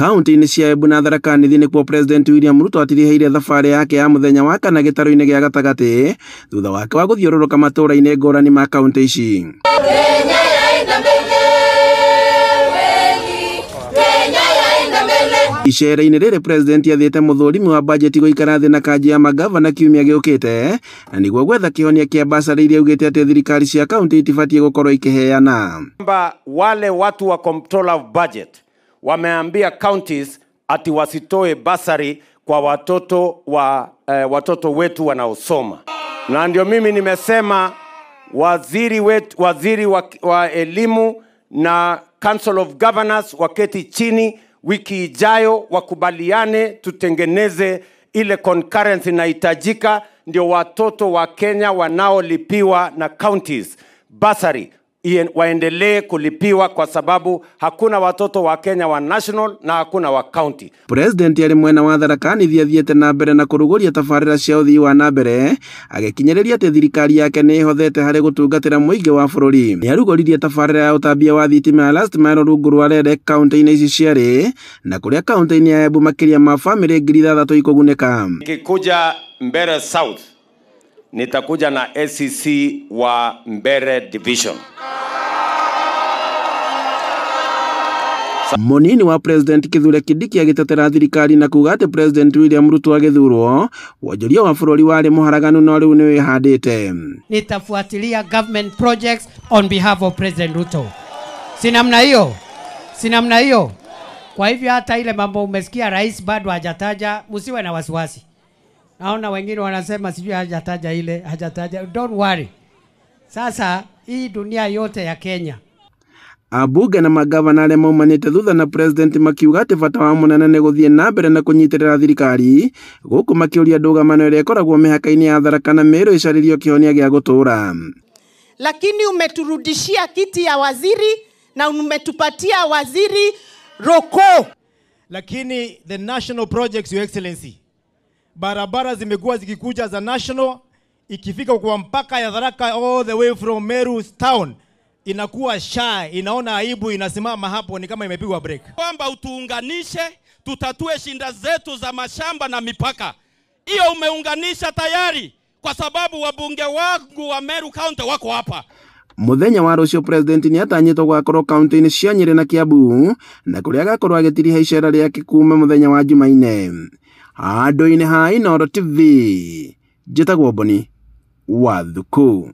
Kaunti-inĩ cia Embu na Tharaka Nithi nĩkuo President William Ruto atirihĩire thabarĩ yake ya mũthenya wa kana gĩtarũ-inĩ gĩa gatagatĩ thutha wake wa gũthiũrũrũka matũũra-inĩ ngũrani ma kaunti ici. Icera-inĩ rĩrĩ President athĩte mũthũrimi wa bajeti gũikara thĩ na kanjũ ya magavana kiumia gĩũkĩte na nĩguo gwetha kĩhonia kĩa basarĩ iria augĩte atĩ thirikari cia kaunti itibatiĩ gũkorwo ikiheana. Wale watu wa controller of budget wameambia counties ati wasitoe basari kwa watoto wa watoto wetu wanaosoma. Na ndio mimi nimesema waziri wetu, waziri wa elimu na Council of Governors waketi chini wiki ijayo wakubaliane tutengeneze ile concurrence inahitajika ndio watoto wa Kenya wanaolipiwa na counties basari waendelee kulipiwa, kwa sababu hakuna watoto wa Kenya wa national na hakuna wa county. President ari mwena wa Tharaka Nithi athiĩte na mbere na kũrugũria tabarĩra cia ũthii wa na mbere agĩkinyĩrĩria atĩ thirikari yake nĩ ĩhothete harĩ gũtungatĩra mũingĩ wa bũrũri. Nĩarugũririe tabarĩra ya ũtambia wa thitima ya last mile rungu rwa REREC kaunti-inĩ ici cierĩ na kũrĩa kaunti-inĩ ya Embu makĩria ma famĩlĩ 6,000 ikũgunĩka. Nikikuja Mbere South nitakuja na SCC wa Mbere Division. Munini wa President Kithure Kindiki agĩtetera thirikari na kuga atĩ President William Ruto agĩthurwo wonjoria wa bũrũri warĩ mũharaganu no rĩu nĩwĩhandĩte. Nitafuatilia government projects on behalf of President Ruto. Si namna hiyo? Si namna hiyo? Kwa hivyo hata ile mambo umesikia rais bado hajataja, msiwe na wasiwasi. Naona wengine wanasema sijui hajataja ile, hajataja. Don't worry. Sasa hii dunia yote ya Kenya. Abunge na magavana arĩa maumanĩte thutha na president makiuga atĩ bata wa mũnene nĩ gũthiĩ na mbere na kũnyitĩrĩra thirikari gũkũ makĩũria ndũgamano ĩrĩa ĩkoragwo mĩhaka-inĩ ya Tharaka na Meru ĩcarĩrio kĩhonia gĩa gũtũũra. Lakini umeturudishia kiti ya waziri na umetupatia waziri Roko. Lakini the national projects, Your Excellency, barabara zimekuwa zikikuja za national, ikifika kwa mpaka ya Tharaka all the way from Meru town inakuwa shy, inaona aibu, inasimama hapo ni kama imepigwa break. Kwamba utuunganishe, tutatue shinda zetu za mashamba na mipaka. Hiyo umeunganisha tayari kwa sababu wabunge wangu wa Meru County wako hapa. Muthenya wa rũciũ President nĩatanyĩtwo gũgakorwo kaunti-inĩ cia Nyĩrĩ na Kiambu na kũrĩa agakorwo agĩtiriha icera rĩake kuma mũthenya wa Jumaine. Handũ-inĩ ha Inooro TV, njĩtagwo Boni wa Thuku.